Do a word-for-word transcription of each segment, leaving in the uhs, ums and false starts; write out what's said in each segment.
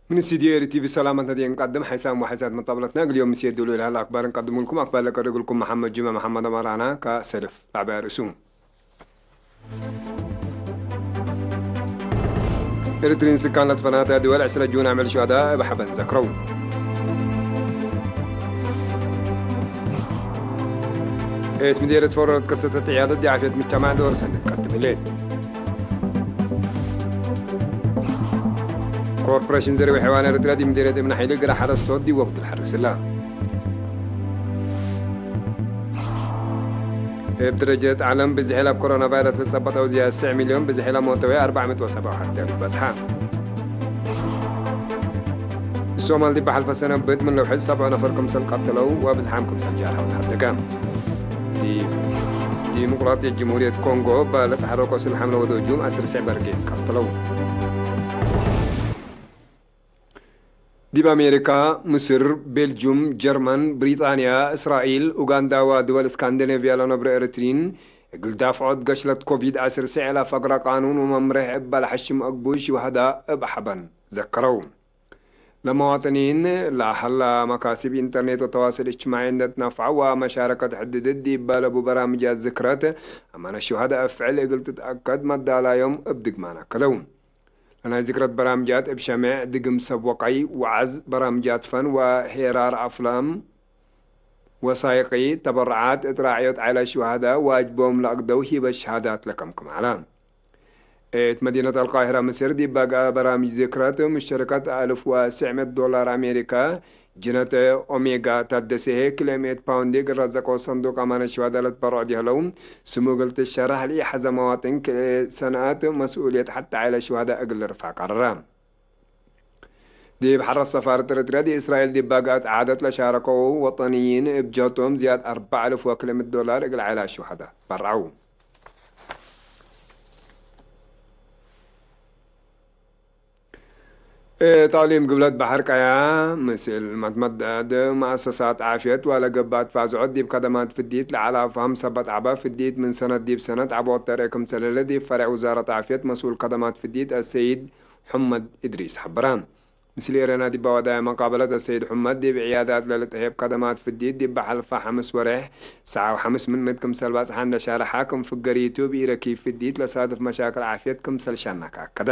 ምን ስቱድዮ ኤሪ ቲቪ ሰላምታትና እንቀድም። ሐይሳም ወሐይሳት መጣብለትና እግል ዮም ምስየድ ዶሉ ለሀለ አክባር እንቀድሙልኩም። አክባር ለቀርግልኩም መሐመድ ጁመ መሐመድ አማራና ከሰልፍ ጣቢያ ርእሱ። ኤሪትሪን ስካን ለትፈናተ ድወል ዕስረ ጁን አምዕል ሹሀዳ እብ ሐበን ዘክረው። እት ምዴርየት ፎሮ ለትከሰተት ዕያደት ዲብ ዓፍየት ምጅተማዕ ዶር ሰኒ ትቀድም ህሌት። ኮርፖሬሽን ዘርዌ ሐይዋን ኤሪትርያ ዲብ ምዴርየት እብነ ሐይሊ ግረ ሐረስ ሶድ ዲብ ወቅት ለሐርስ ህላ። እብ ደረጀት ዐለም ብዝሕ ለብ ኮሮና ቫይረስ ለጸበጠው ዝያድ ስዕ ሚልዮን፣ ብዝሕ ለሞተው አርበዕ ምእት ወሰብዓ ወሐደ በጽሐ። እሶማል ዲብ ሐልፈ ሰነ ብጥ ምን ለውሕድ ሰብዕ ነፈር ክምሰል ቀተለው ወብዝሓም ክምሰል ጃርሐው ተሐደገ። ዲብ ዲሞቅራጥየት ጅምሁርየት ኮንጎ እበ ለተሐረኮ ስልሓም ለወደው ጁም አስር ስዕ በርጌስ ቀተለው። ዲብ አሜሪካ፣ ምስር፣ ቤልጁም፣ ጀርመን፣ ብሪጣንያ፣ እስራኤል፣ ኡጋንዳ ወድወል እስካንዲኔቭያ ለነብረ ኤረትርዪን፣ እግል ዳፍዖት ገሽለት ኮቪድ አስር ስዕ ለፈግረ ቃኑን ወመምሬሕ እበ ለሐሽም አግቡይ ሽውሀዳ እብ ሐበን ዘከረው። ለመዋጥኒን ለሀላ መካስብ ኢንተርኔት ወተዋስል እጅትማዒ እንዴ ትነፍዐው ወመሻረከት ሕድድት ዲብ ለቡ በራምጃት ዝክረት አማነ ሽውሀዳ እብ ፍዕል እግል ትትአከድ መዳላዮም እብ ድግማን አከደው። ለናይ ዝክረት በራምጃት እብ ሸሜዕ፣ ድግም ሰብ ወቀይ፣ ወዐዝ፣ በራምጃት ፈን ወሄራር አፍላም፣ ወሳይቂ፣ ተበረዓት እት ራዕዮት ዐይለ ሽውሀዳ ዋጅቦም ለአግደው ሂበት ሸሃዳት ለከምክም ዐለ። እት መዲነት አልቃሂራ ምስር ዲብ ባግአ በራምጅ ዝክረት ሙሽተረከት አልፍ ወስዕ ምእት ዶላር አሜሪካ ጅነተ ኦሜጋ ታደሰ ህዬ ክልኤ ምእት ፓውንድ እግል ረዘቀው ሰንዱቅ አማነት ሽዋዳ ለትበረዑ ዲህለው፣ ስሙ እግል ትሸረሕ ለኢሐዘ መዋጥን ክልኤ ሰነአት መስኡልየት ሐቴ ዐይለ ሽዋዳ እግል ልርፈዕ ቀረረ። ዲብ ሐረት ሰፋረት ኤረትርያ ዲብ እስራኤል ዲብ ባግአት ዓደት ለሻረከው ወጠንይን እብ ጀቶም ዝያድ አርበዕ አልፍ ወክልኤ ምእት ዶላር እግል ዐይለ ሽዋዳ በርዐው። እት አቅሊም ግብለት በሐር ቀያ፣ ምስል መትመዳድ መአሰሳት ዓፍየት ወለገብአት ፋዝዖት ዲብ ከደማት ፍዲት ለዐለ አፍሀም ሰበት ዐበ ፍዲት ምን ሰነት ዲብ ሰነት ዐቦት ተርኤ ክምሰል ህለ ዲብ ፈሬዕ ውዛረት ዓፍየት መስኡል ከደማት ፍዲት አሰይድ ሑመድ እድሪስ ሐበረ። ምስል ኤረና ዲብ አወዳየ መቃበለት አሰይድ ሑመድ ዲብ ዕያዳት ለልትሀየብ ከደማት ፍዲት ዲብ ሐልፈ ሐምስ ወሬሕ ሰዓ ወሐምስ ምን ምእት ክምሰል በጽሐ እንዴ ሸርሐ ክም ፍገሪቱ እብ ኢረኪብ ፍዲት ለሳድፍ መሻክል ዓፍየት ክምሰል ሸነከ አከደ።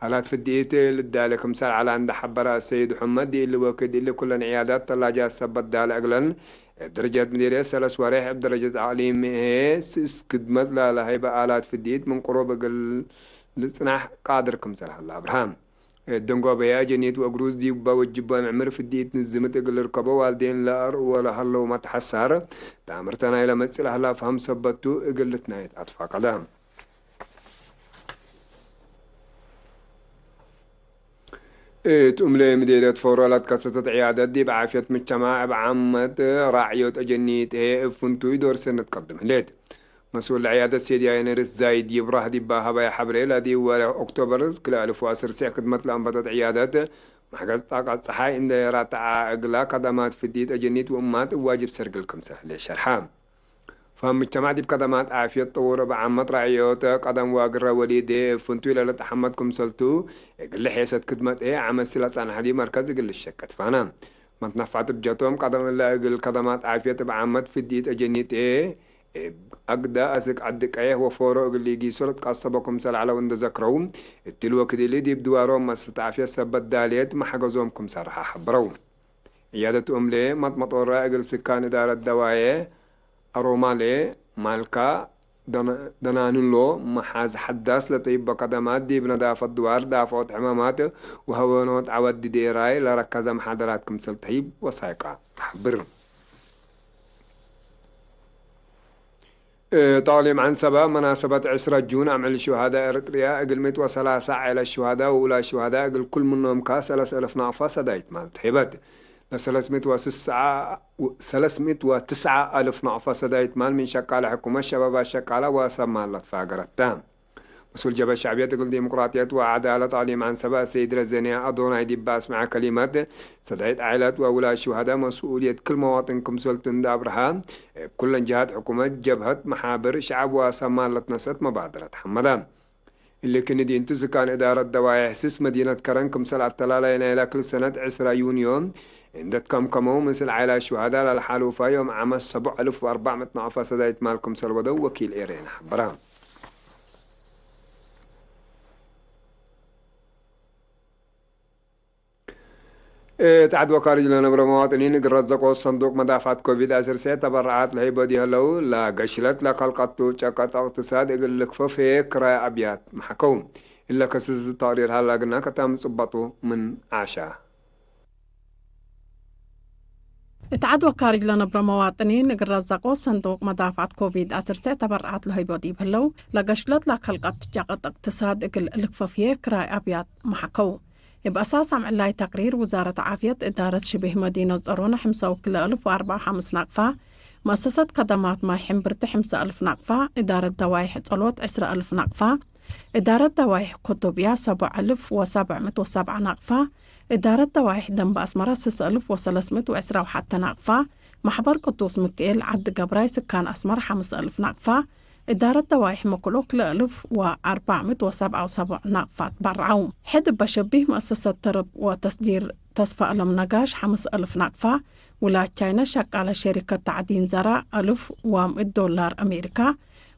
አላት ፍዲት ልዳሌ ክምሰል ዐላ እንዴ ሐበረ አሰይድ ሑመድ፣ ዲእሊ ወክድ እሊ ኩለን ዕያዳት ተላጃት ሰበት ዳለ እግለን፣ እብ ደረጀት ምዲርየት ሰለስ ወሬሕ እብ ደረጀት አቅሊም ህዬ ስስ ክድመት ለለሀይበ አላት ፍዲት ምን ቅሩብ እግል ልጽናሕ ቃድር ክምሰል ሀለ አብርሀ። እት ደንጎበየ አጀኒት ወእግሩዝ ዲብ ወጅቦ ምዕምር ፍዲት ንዝምት እግል ልርከቦ ዋልዴን ለአርኡ ወለሀለው መትሐሳር፣ ተአምርተ ናይለ መጽእ ለሀላ ፈሀም ሰበት ቱ እግል ልትናየት አትፋቀደ። እት እምሌ ምዴርየት ፎሮ ለትከሰተት ዕያደት ዲብ ዓፍየት ምጅተማዕ እብ ዓመት ራዕዮት አጀኒት ህዬ እብ ፍንቱይ ዶር ሰኒ ትቀድም ህሌት። መስኡል ለዕያደት ሴድያይ ነርስ ዛይድ ይብራህ ዲብ ሀበየ ሐብሬ፣ ለዲብ ወሬሕ ኦክቶበር ክልኤ አልፍ ወዐስር ስዕ ክድመት ለአንበተት ዕያደት፣ መሕገዝ ጣቀት ጸሓይ እንዴ ረትዐ እግላ ከደማት ፍዲት አጀኒት ወእማት እብ ዋጅብ ሰርግል ክምሰል ህሌት ሸርሐ። ፈሀም ምጅተማዕ ዲብ ከደማት ዓፍየት ጥውር እብ ዓመት ራዕዮት ቀደም ወእግረ ወሊዴ እብ ፍንቱይ ለልትሐመድ ክምሰልቱ፣ እግል ሔሰት ክድመት ህዬ ዓመት ለጸንሐ ዲብ መርከዝ እግል ልሸቀት ፋና። መትነፋዕት እብ ጀቶም ቀደም እለ እግል ከደማት ዓፍየት እብ ዓመት ፍዲት አጀኒት ህዬ እብ አግደ አስክ ዐዲ ቀየሕ ወፎሮ እግል ኢጊሶ ለትቀሰቦ ክምሰል ዐለው እንዴ ዘክረው፣ እትሊ ወክድ እሊ ዲብ ድዋሮም መሰሰት ዓፍየት ሰበት ዳልየት መሕገዞም ክም ሰርሐ ሐብረው። ዕያደት እምሌ መጥመጦረ እግል ስካን እዳረት ደዋዬ አሮማሌ፣ ማልካ፣ ደነ-፣ ደናንሎ፣ መሓዝ ሐዳስ ለተይቦ ከደማት ዲብ ነዳፈት ድዋር ዳፍዖት ሕማማት ወሀወኖት ዐወት ዲዴራይ ለረከዘ መሓደራት ክምሰል ተህይብ ወሳይቃ ተሐብር። እት አቅሊም ዐንሰበ መናሰበት ዕስረ ጁን አምዕል ሹሃዳ ኤረትርያ እግል ምእት ወሰላሳ ዐይለት ሹሃዳ ወውላድ ሹሃዳ እግል ኩል ምኖም ከ ሰለስ አልፍ ናቅፋ ሰዳይት ማል ተህይበት። ለሰለስ ምእት ወስሳ፣ ሰለስ ምእት ወትስዓ አልፍ ናቅፋ ሰዳይት ማል ምን ሸቃለ ሕኩመት፣ ሸባባት ሸቃላ ወሰብ ማል ለትፋገረት ተ። መስኡል ጀብሀት ሸዕብየት እግል ዲሞቅራጥየት ወዐዳለት አቅሊም ዐንሰበ አሰይድ ረዘንያ አዶናይ ዲብ አስመዐ ከሊመት፣ ሰዳይት ዐይለት ወውላድ ሹሃዳ መስኡልየት ክል መዋጥን ክምሰልቱ እንዴ አብርሀ፣ እብ ኩለን ጀሃት ሕኩመት፣ ጀብሀት፣ መሓብር፣ ሸዐብ ወሰብ ማል ለትነሰአት መባደረት ሐመደ። እሊ ክንዲ እንቱ፣ ስካን እዳረት ደዋይሕ ስስ መዲነት ከረን ክምሰል አተላላየ ናይላ ክል ሰነት ዕስራ ዩንዮ እንዴ ትከምከመው፣ ምስል ዓይላት ሹሀዳ ለልሓሉፋ ዮም ዓመት ሰቡዕ አልፍ ወአርበዕ ምእት ነቅፋ ሰዳይት ማል ክምሰል ወደው ወኪል ኤሬን ሐበረ። እት ዐድ ወካርጅ ለነብረ መዋጥኒን እግል ረዘቆ ሰንዱቅ መዳፍዐት ኮቪድ ዐስር ሴዕ ተበረዓት ለህይቦ ዲህለው፣ ለገሽለት ለከልቀቱ ጨቀጥ እቅትሳድ እግል ልክፈፌ ክራይ አብያት መሐከው። እለ ከስስ ተቅሪር ሀላ ግና ከታም ጽበጡ ምን ዓሻ። እት ዐድ ወካርጅ ለነብረ መዋጥኒን እግል ረዘቆ ሰንዱቅ መዳፍዐት ኮቪድ ዐስር ሴዕ ተበረዓት ለህይቦ ዲብ ህለው፣ ለገሽለት ለከልቀቱ ጨቀጥ እቅትሳድ እግል ልክፈፌ ክራይ አብያት መሐከው። እብ አሳስ አምዕላይ ተቅሪር ውዛረት ዓፍየት፣ እዳረት ሽቤህ መዲነት ጸሮነ ሕምሳ ወክልኤ እልፍ ወአርበዓ ወሐምስ ናቅፋ፣ መአሰሰት ከደማት ማይ ሕምብርቲ ሕምሳ እልፍ ናቅፋ፣ እዳረት ደዋይሕ ጸሎት ዕስራ እልፍ ናቅፋ፣ እዳረት ደዋይሕ ኮቶብያ ሰብዕ እልፍ ወሰብዕ ምእት ወሰብዓ ናቅፋ፣ እዳረት ደዋይሕ ደንበ አስመረ ስስ እልፍ ወሰለስ ምእት ወዕስራ ወሐተ ናቅፋ፣ ማሕበር ቅዱስ ምክኤል ዐዲ ገብራይ ስካን አስመረ ሐምስ እልፍ ናቅፋ፣ እዳረት ደዋይሕ መክሎ ክልኤ እልፍ ወአርበዕ ምእት ወሰብዓ ወሰብዕ ናቅፋት በርዐው። ሕድ እበ ሸቢህ መአሰሰት ተረብ ወተስዲር ተስፋ አለም ነጋሽ ሐምስ እልፍ ናቅፋ፣ ውላድ ቻይነ ሸቃለ ሸሪከት ተዕዲን ዘራ እልፍ ወምእት ዶላር አሜሪካ፣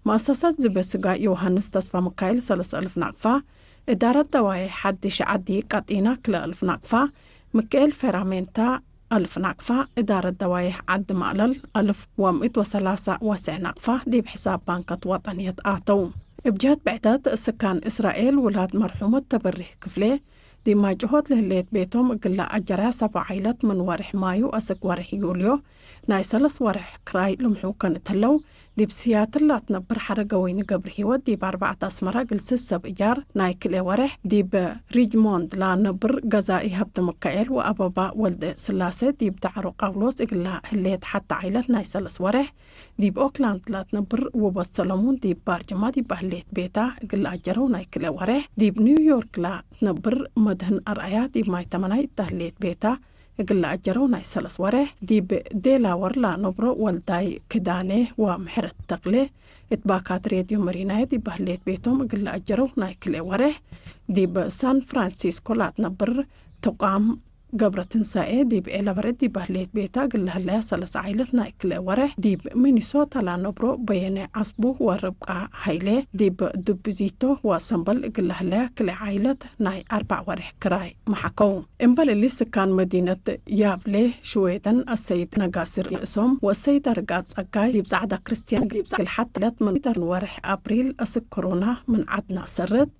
መአሰሰት ዝቤ ስጋ ዮሐንስ ተስፋ ምካይል ሰለስ እልፍ ናቅፋ፣ እዳረት ደዋይሕ ሐዲሽ ዐዲ ቀጢና ክልኤ እልፍ ናቅፋ፣ ምክኤል ፌራሜንታ እልፍ ናቅፋ፣ እዳረት ደዋይሕ ዐዲ ማእለል እልፍ ወምእት ወሰላሳ ወሰዕ ናቅፋ ዲብ ሕሳብ ባንከት ወጠንየት አተው። እብ ጀህት ብዕደት፣ ስካን እስራኤል ውላድ መርሑመት ተበሪህ ክፍሌ፣ ዲብ ማይ ጭሆት ለህሌት ቤቶም እግል ለአጀርያ ሰብዓ ዓይለት ምን ወሬሕ ማዩ አስክ ወሬሕ ዩልዮ ናይ ሰለስ ወሬሕ ክራይ ልምሑ ከን እትለው፣ ዲብ ሲያትል ላትነብር ሐረገወይኒ ገብረሂወት ዲብ አርበዕት አስመረ እግል ስስ ሰብ እጃር ናይ ክልኤ ወሬሕ፣ ዲብ ሪጅሞንድ ላነብር ገዛኢ ሀብተሚካኤል ወአበባ ወልደስላሴ ዲብ ዳዕሮ ቃውሎስ እግላ ህሌት ሐቲ ዓይለት ናይ ሰለስ ወሬሕ፣ ዲብ ኦክላንድ ላትነብር ውበት ሰለሙን ዲብ ባርጅማ ዲብ ህሌት ቤታ እግል አጀረው ናይ ክልኤ ወሬሕ፣ ዲብ ኒውዮርክ ላትነብር መድህን አርአያ ዲብ ማይ ተመናይ እታ ህሌት ቤታ እግል ለአጀረው ናይ ሰለስ ወሬሕ፣ ዲብ ዴላወር ለአነብሮ ወልዳይ ክዳኔ ወምሕረት ተክሌ፣ እት ባካት ሬድዮ መሪናየ ዲብ ህሌት ቤቶም እግል ለአጀረው ናይ ክልኤ ወሬሕ፣ ዲብ ሳን ፍራንሲስኮ ለአትነብር ቶቃም ገብረትንሳኤ፣ ዲብ ዔለበሬ ዲብ ህሌት ቤታ እግል ለህለያ ሰለስ ዓይለት ናይ ክልኤ ወሬሕ፣ ዲብ ሚኒሶታ ለአነብሮ በየነ አስቡ ወርብቃ ሀይሌ፣ ዲብ ዱብዚቶ ወሰምበል እግል ለህለያ ክልኤ ዓይለት ናይ አርበዕ ወሬሕ ክራይ መሓከው። እምበል እሊ፣ ስካን መዲነት ያቭሌ ሽዌደን አሰይድ ነጋሲ ርእሶም ወአሰይድ አርጋጽ ጸጋይ ዲብ ጸዕዳ ክርስትያን ዲብ ጸግል ሐት ዕለት ምን ወርሕ አብሪል አስክ ኮሮና ምን ዐድና ሰርት፣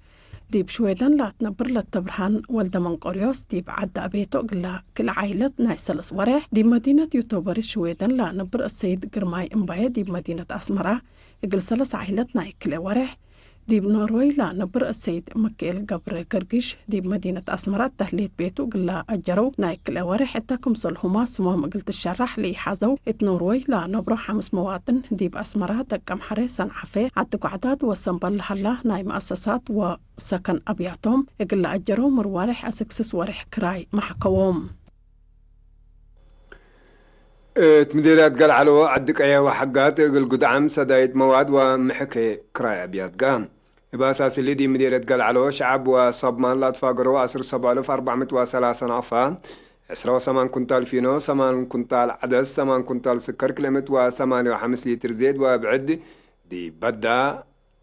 ዲብ ሽዌደን ለአትነብር ለተብርሃን ወልደመንቆርዮስ ዲብ ዐዲ አቤቶ እግላ ክልኤ ዓይለት ናይ ሰለስ ወሬሕ፣ ዲብ መዲነት ዩቶበሪ ሽዌደን ለአነብር አሰይድ ግርማይ እምባየ ዲብ መዲነት አስመራ እግል ሰለስ ዓይለት ናይ ክልኤ ወሬሕ፣ ዲብ ኖርወይ ለአነብር አሰይድ ምክኤል ገብረ ገርግሽ፣ ዲብ መዲነት አስመረ እተ ህሌት ቤቱ እግል ለአጀረው ናይ ክልኤ ወሬሕ፣ እተ ክምሰልሁመ ስሞም እግል ትሸራሕ ለኢሐዘው፣ እት ኖርወይ ለአነብሮ ሐምስ መዋጥን፣ ዲብ አስመረ፣ ደቀምሐሬ፣ ሰንዓፌ፣ ዐዲ ጓዕዳድ ወሰምበል ለሀላ ናይ መአሰሳት ወሰከን አብያቶም እግል ለአጀረው ምን ወሬሕ አስክ ስስ ወሬሕ ክራይ መሓከዎም። እት ምዴርያት ገልዓሎ ዐዲ ቀየ ወሐጋት እግል ጉድዓም ሰዳይት መዋድ ወምሕኬ ክራይ አብያት ገአ። እብ አሳስ እሊ ዲብ ምዴርያት ገልዓሎ ሸዐብ ወሰብ ማል ለአትፋገረው አስር ሰብዕ አልፍ አርበዕ ምእት ወሰላሳ ናቅፋ፣ ዕስራ ወሰማን ኩንታል ፊኖ፣ ሰማን ኩንታል ዐደስ፣ ሰማን ኩንታል ስከር፣ ክልኤ ምእት ወሰማንየ ወሐምስ ሊትር ዜድ ወብዕድ ዲብ በዳ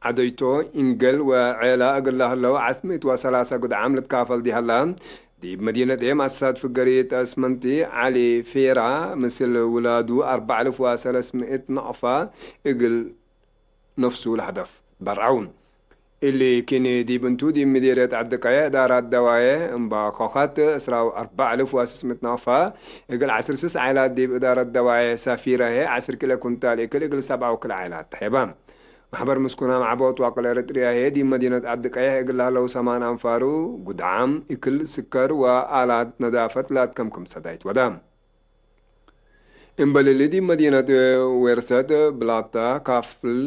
ዐደይቶ፣ ኢንገል ወዔላ እግል ለህለው ዐስር ምእት ወሰላሳ ጉድዓም ልትካፈል ዲሀላ፣ ዲብ መዲነት ኤም አሳድ ፍገሪት አስመንቲ ዐሊ ፌራ ምስል ውላዱ አርበዕ አልፍ ወሰለስ ምእት ነቅፋ እግል ነፍሱ ለሀደፍ በርዐው። እሊ ክኒ ዲብ እንቱ፣ ዲብ ምዴርየት ዐዲ ቀየ እዳራት ደዋዬ እምባ ኮኸት፣ ዕስራ ወአርበዕ አልፍ ወስስ ምእት ነቅፋ እግል ዐስር ስስ ዓይላት፣ ዲብ እዳረት ደዋዬ ሳፊራ ህዬ ዐስር ክለ ኩንታል እክል እግል ሰብዓ ወክል ዓይላት ተሄበ። ማሕበር ምስኩናም ዐቦት ወአቅል ኤረትርያ ህዬ ዲብ መዲነት ዐዲ ቀየሕ እግል ለህለው ሰማን አንፋሩ ጉድዓም፣ እክል፣ ስከር ወአላት ነዳፈት ላትከምክም ሰዳይት ወደ። እምበል እሊ ዲብ መዲነት ዌርሰት ብላታ ካፍል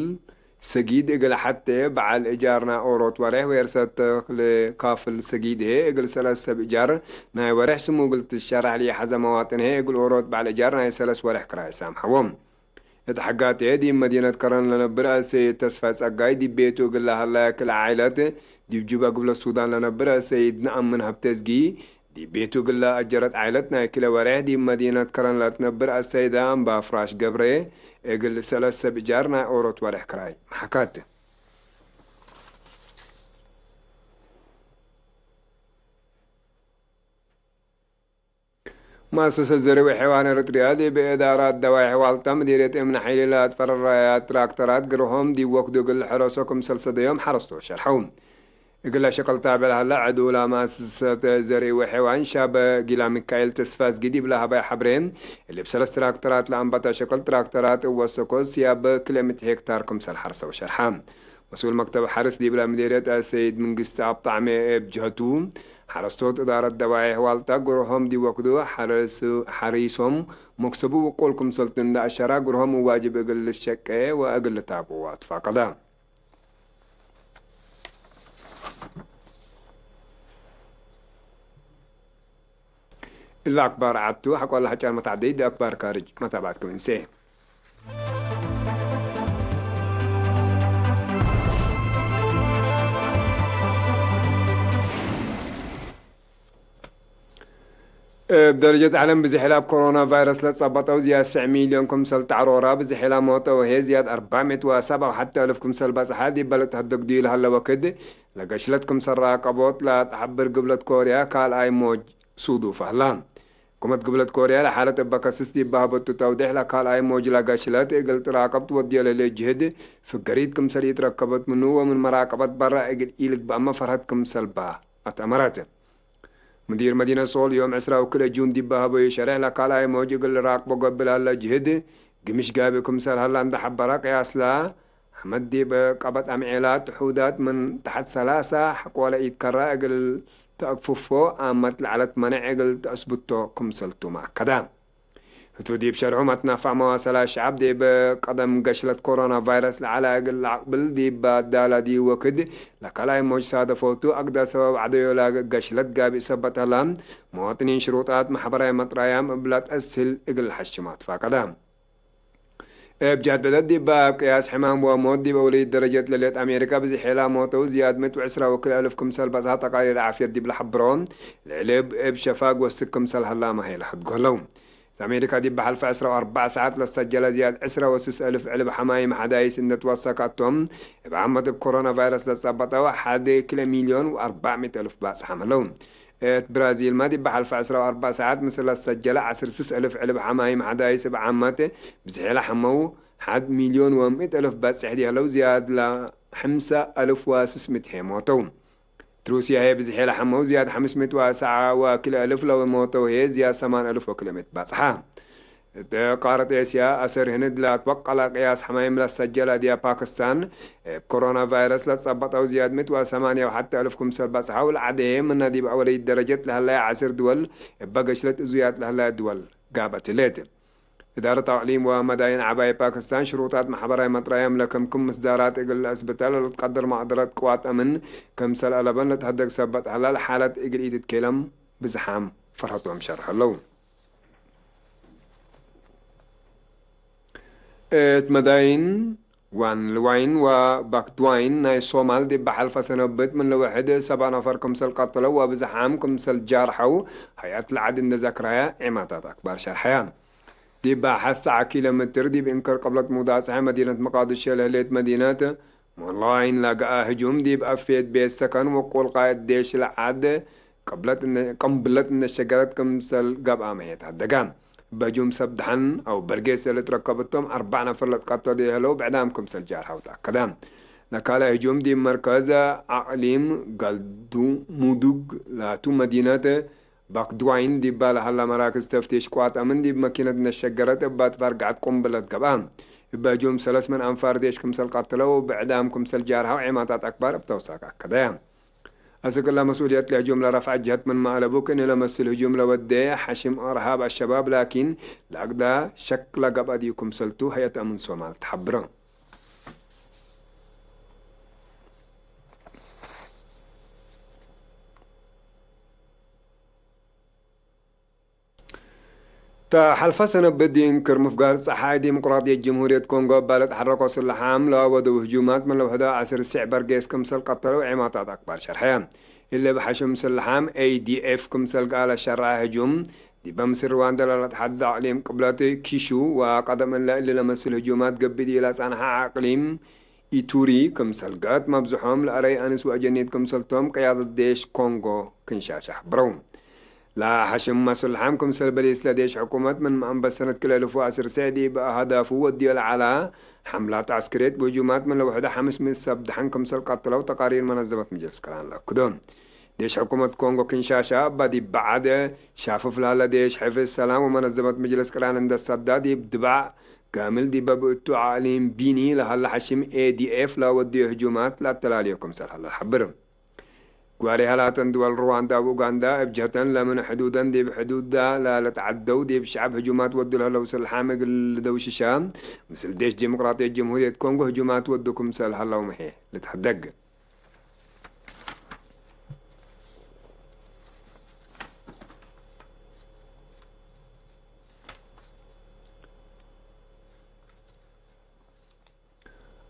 ሰጊድ እግል ሐቴ በዐል እጃር ናይ ኦሮት ወሬሕ ዌርሰት ተክሌ ካፍል ሰጊድ ህዬ እግል ሰለስ ሰብ እጃር ናይ ወሬሕ ስሙ እግል ትሸራሕ ለኢሐዘ መዋጥን ህዬ እግል ኦሮት በዐል እጃር ናይ ሰለስ ወሬሕ ክራይ ሳምሐዎም። እት ሐጋቴ፣ ዲብ መዲነት ከረን ለነብር አሰይድ ተስፋይ ጸጋይ፣ ዲብ ቤቱ እግል ለሀለ ክልኤ ዓይለት፣ ዲብ ጁባ ግብለት ሱዳን ለነብር አሰይድ ነአምን ሀብተዝጊ፣ ዲብ ቤቱ እግል ለአጀረት ዓይለት ናይ ክለ ወሬሕ ዲብ መዲነት ከረን ለትነብር አሰይደ አምባፍራሽ ገብሬ፣ እግል ሰለስ ሰብ እጃር ናይ ኦሮት ወሬሕ ክራይ መሐከት። መአሰሰት ዘርእ ወሐይዋን ኤረትርያ ዲብ እዳራት ደዋይሕ ዋልታ ምዲርየት እምነ ሐይሊ ለአትፈረራያት ትራክተራት ግርሆም ዲብ ወክዱ እግል ሕረሶ ክምሰል ሰደዮም ሐረስቶት ሸርሐው። እግለ ሸቅል ታብዕ ለሀለ ዕዱላ መአሰሰት ዘርእ ወሐይዋን ሻብ ጊላ ሚካኤል ተስፋዝጊ ዲብ ለሀበየ ሐብሬ፣ እብ ሰለስ ትራክተራት ለአንበተ ሸቅል ትራክተራት እብ ወሰኮ ስያብ ክልኤ ምእት ሄክታር ክምሰል ሐርሰው ሸርሐ። መስኡል መክተብ ሐርስ ዲብለ ምዴርየት አሰይድ ምንግስቲ አብ ጣዕሜ እብ ጀህቱ፣ ሐረስቶት እዳረት ደባይሕ ዋልታ ግርሆም ዲብ ወክዱ ሐርስ-፣ ሐሪሶም መክሰቡ ውቁል ክምሰልቱ እንደ አሸራ፣ ግርሆም ዋጅብ እግል ልሸቄ ወእግል ልታብዑ አትፋቀደ። እለ አክባር ዐቱ ሐቆለ ሐጫን መታዕደይት አክባር ካርጅ መታብዐት ክም እንሴ። እብ ደረጀት ዐለም ብዝሕ ላብ ኮሮና ቫይረስ ለጸበጠው ዝያድ ሰዕ ሚልዮን ክምሰል ተዕሮራ፣ ብዝሕ ላብ ሞተው ህዬ ዝያድ አርባዕ ምእት ወሰብዓ ወሐቴ አልፍ ክምሰል በጽሐ፣ ዲብ በለድ ተህደግዱ ለሀለ ወክድ ለገሽለት ክምሰል ራቀቦት ለተሐብር ግብለት ኮርያ ካልኣይ ሞጅ ሱዱፍ ሀላ። ሕኩመት ግብለት ኮርያ ለሓለት እበ ከስስ ዲብ በሀበቱ ተውዴሕ፣ ለካልኣይ ሞጅ ለገሽለት እግል ትራቀብ ትወድዮ ለህሌት ጅህድ ፍገሪት ክምሰል ኢትረከበት ምኑ ወምን መራቀበት በረ እግል ኢልግበአመ ፈርሀት ክምሰል በ አትአመረት። ምዲር መዲነት ሶል ዮም ዕስራ ወክልኤ ጁን ዲብ በሀበዩ ሸሬሕ፣ ለካልኣይ ሞጅ እግል ልራቅቦ ገብእ ለሀለ ጅህድ ግምሽ ጋብእ ክምሰል ሀላ እንደ ሐበረ፣ ቅያስለ አሕመድ ዲብ ቀበት አምዔላት፣ ሕውዳት ምን ተሐት ሰላሳ ሐቆለ ኢትከረ እግል ተአክፍፎ፣ አመት ለዐለት መነዕ እግል ተአስብቶ ክምሰልቱመ አከደ። ህቱ ዲብ ሸርሑ፣ መትናፋዕ መዋሰላት ሸዐብ ዲብ ቀደም ገሽለት ኮሮና ቫይረስ ለዐለ እግል ለአቅብል ዲብ ባዳላ ዲብ ወክድ ለካልኣይ ሞጅ ሳደፎቱ፣ አግደ ሰበብ ዐደዮ ለገሽለት ጋብእ ሰበት ሀላ፣ መዋጥኒን ሽሩጣት መሕበራይ መጥራያም እብ ለተአስህል እግል ለሐሽም አትፋቀደ። እብ ጀህት ብዕደት ዲብ ባብ ቅያስ ሕማም ወሞት ዲብ አውለይት ደረጀት ለሌት አሜሪካ ብዝሕ ላ ሞተው ዝያድ ምእት ወዕስራ ወክልኤ አልፍ ክምሰል በጽሐ ተቃሪር ዓፍየት ዲብ ለሐብሮ፣ ለእልብ እብ ሸፋግ ወስክ ክምሰል ሀላመ ሀይ ለሐድጎ ህለው። እት አሜሪካ ዲብ በሐልፈ ዕስራ ወአርበዕ ሰዓት ለሰጀለ ዝያድ ዕስራ ወስስ አልፍ ዕልብ ሐማይም ሐዳይስ እንዴ ትወሰከ እቶም፣ እብ ዓመት እብ ኮሮና ቫይረስ ለጸበጠው ሐድ ክልኤ ሚልዮን ወአርበዕ ምእት አልፍ ባጽሓም ህለው። እት ብራዚልመ ዲብ በሐልፈ ዕስራ ወአርበዕ ሰዓት ምስል ለሰጀለ ዐስር ስስ አልፍ ዕልብ ሐማይም ሐዳይስ እብ ዓመት ብዝሕ ለሐመው ሐድ ሚልዮን ወምእት አልፍ በጽሕ ዲህለው፣ ዝያድ ለሐምሰ አልፍ ወስስ ምእት ህዬ ሞተው። እት ሩስያ ህዬ ብዝሕ ለሐመው ዝያድ ሐምስ ምእት ወአስዓ ወክልኤ አልፍ ለሞተው ህዬ ዝያድ ሰማን አልፍ ወክልኤ ምእት ባጽሓ። እት ቃረት ኤስያ፣ አሰር ህንድ ለአትወቀለ ቅያስ ሐማይም ለሰጀለ ዲያ ፓክስታን፣ እብ ኮሮና ቫይረስ ለጸበጠው ዝያድ ምእት ወሰማንያ ወሐቴ አልፍ ክምሰል በጽሐው ለዐደየ፣ ምነ ዲብ አወለይት ደረጀት ለሀለየ ዐስር ድወል እበ ገሽለት እዙያት ለሀለየ ድወል ጋብአት ህሌት። እዳረት አቅሊም ወመዳይን ዐባይ ፓክስታን ሽሩጣት መሕበራይ መጥራያም ለክምክም ምስዳራት እግል ለአስብተ ለልትቀድር መቅደረት ቅዋት አምን ክምሰል አለበን ለትሀደግ ሰበት ሀላ ለሓለት እግል ኢትትኬለም ብዝሓም ፈርሀቶም ሸርሐ ለው። እት መዳይን ዋን ልዋይን ወባክድዋይን ናይ ሶማል ዲብ በሐልፈ ሰነብት ምን ለወሕድ ሰብዓ ነፈር ክምሰል ቀተለው ወብዝሓም ክምሰል ጃርሐው ሀይአት ለዐድ እንደ ዘክረየ ዔማታት አክባር ሸርሐየ። ዲብ ሐሰዐ ኪሎ ሜትር ዲብ እንክር ቅብለት ሙዳጽሐ መዲነት መቃድሾ ለህሌት መዲነት ሞላይን ለገአ ህጁም ዲብ አፌት ቤት ሰከን ወቁል ቃእድ ዴሽ ለዐድ ቅብለት እነ-፣ ቅንብለት እነሸገረት ክምሰል ገብአ መሄት ሀደገ። እበ ህጁም ሰብ ደሐን አው በርጌስ ለልትረከብ እቶም አርበዕ ነፈር ለትቀተሉ ይህለው ብዕዳም ክምሰል ጃርሐው ተአከደ። ለካልእ ህጁም ዲብ መርከዝ አቅሊም ጋልዱሙዱግ ላቱ መዲነት ባክድዋይን ዲባ ለሀላ መራክዝ ተፍቲሽ ቅዋት አምን ዲብ መኪነት እነሸገረት እብ አትፋር ገዐት ቁምብለት ገብአ። እበ ህጁም ሰለስ ምን አንፋር ዴሽ ክምሰል ቀተለው ወብዕዳም ክምሰል ጃርሐው ዔማታት አክባር እብ ተውሳክ አከደየ። አስክ እለ መስኡልየት ለህጁም ለረፍዐ ጀህት ምንመ አለቡ፣ ክእኒ ለመስል ህጁም ለወዴ ሐሽም እርሃብ አሸባብ ላኪን፣ ለአግዳ ሸክ ለገብአ ዲቡ ክምሰልቱ ሀይአት አምን ሶማል ተሐብረ። ተ ሐልፈ ሰነ ብዲን ክር ምፍጋር ጸሓይ ዲሞቅራጥየት ጅምሁርየት ኮንጎ እባ ለትሐረኮ ስልሓም ለአወደው ህጁማት ምን ለውሕደ ዐስር ሲዕ በርጌስ ክምሰል ቀተለው ዔማታት አክባር ሸርሐ። እሊ እብ ሐሽም ስልሓም ኤ ዲ ኤፍ ክምሰል ገአ ለሸረዐ ህጁም፣ ዲበ ምስል ርዋንዳ ለለትሐድድ አቅሊም ቅብለት ኪሹ ወቀደም እለ እሊ ለመስል ህጁማት ገብእ ዲብ ለጸንሐ አቅሊም ኢቱሪ ክምሰል ገአት መብዝሖም ለአረይ አንስ ወአጀኒት ክምሰልቶም ቅያደት ዴሽ ኮንጎ ክንሻሻ ሐብረው። ለሐሽም መስልሓም ክምሰል በሊስ ለዴሽ ሕኩመት ምን መአንበት ሰነት ክልኤ እልፍ ወዐስር ዲብ አህዳፉ ወድዮ ለዐላ ሐምላት ዐስክርየት ወህጁማት ምን ለውሕደ ሐምስ ምእት ሰብ ደሐን ክምሰል ቀትለው ተቃሪር መነዘመት መጀልስ ቅራን ለአክዶ። ዴሽ ሕኩመት ኮንጎ ኪንሻሻ እባ ዲብ በዐድ ሻፍፍ ለሀለ ዴሽ ሕፍዝ ሰላም ወመነዘመት መጅለስ ቅራን እንደ ሰዳ ዲብ ድባዕ ጋምል ዲበ ብእቱ አቅሊም ቢኒ ለሀለ ሐሽም ኤ ዲ ኤፍ ለወድዮ ህጁማት ለአተላልዮ ክምሰል ሀለ ለሐብር። ጓሌ ሀላተን ድወል ሩዋንዳ ወኡጋንዳ እብ ጀህተን ለምን ሕዱደን ዲብ ሕዱዳ ለልትዐደው ዲብ ሸዐብ ህጁማት ወዱ ለህለው ስልሓም እግል ልደውሽሻ፣ ምስል ዴሽ ዲሞቅራጥየት ጅምሁርየት ኮንጎ ህጁማት ወዱ ክምሰል ሀለው መሄ ልትሐደግ።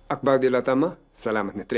አክባር ዲላ ታማ ሰላመት ንትሬ።